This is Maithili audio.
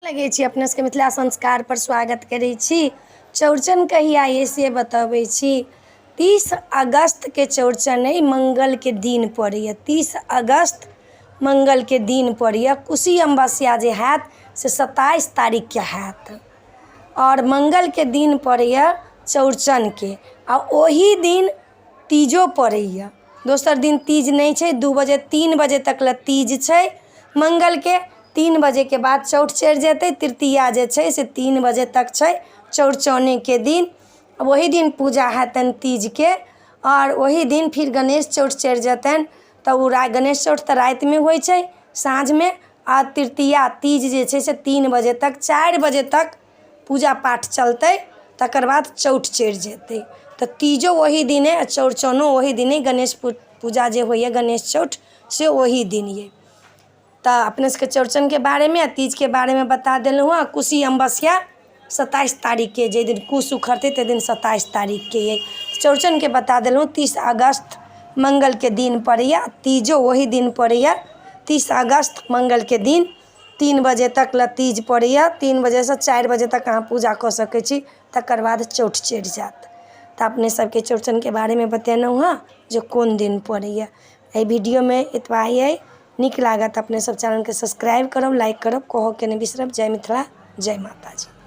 लगै छी अपना सबके मिथिला संस्कार पर स्वागत करै छी। चौड़चन कहिया अइ से बतबै छी। 30 अगस्तके चौड़चन अइ, मंगलके दिन पड़ैए। 30 अगस्त मंगलके दिन पड़ैए। कुशी अमावस्या जे हैत से 27 तारीखके हैत आओर मंगलके दिन पड़ैए चौड़चनके, आ ओही दिन तीजो पड़ैए। दोसर दिन तीज नहि छै। 2 बजे 3 बजे तक लए तीज छै मंगलके। 3 बजेके बाद चौठ चढ़ि जेतै। तृतीया जे छै से 3 बजे तक छै चौड़चनेके दिन। ओही दिन पूजा हेतनि तीजके, आओर ओही दिन फिर गणेश चौठ चढ़ि जेतनि। तऽ ओ गणेश चौठ तऽ रातिमे होइ छै, साँझमे, आ तृतीया तीज जे छै से 3 बजे तक 4 बजे तक पूजा पाठ चलतै, तकर बाद चौठ चढ़ि जेतै। तऽ तीजो ओही दिन अइ आ चौड़चनो ओही दिन अइ। गणेश पूजा जे होइए, गणेश चौठ, से ओही दिन अइ। तऽ अपने सबके चौड़चनके बारेमे आ तीजके बारेमे बता देलहुँ हँ। कुशी अमावस्या 27 तारीखके, जाहि दिन कुश उखड़तै ताहि दिन 27 तारीखके अइ। चौड़चनके बता देलहुँ, 30 अगस्त मंगलके दिन पड़ैए। तीजो ओही दिन पड़ैए, 30 अगस्त मंगलके दिन 3 बजे तक लए तीज पड़ैए। 3 बजेसँ 4 बजे तक अहाँ पूजा कऽ सकै छी, तकर बाद चौठ चढ़ि जायत। तऽ अपने सबके चौड़चनके बारेमे बतेलहुँ हँ जे कोन दिन पड़ैए। एहि वीडियोमे एतबा ही अइ। नीक लागत अपने सब चैनलके सब्सक्राइब करब, लाइक करब, कहऽके नहि बिसरब। जय मिथिला, जय माताजी।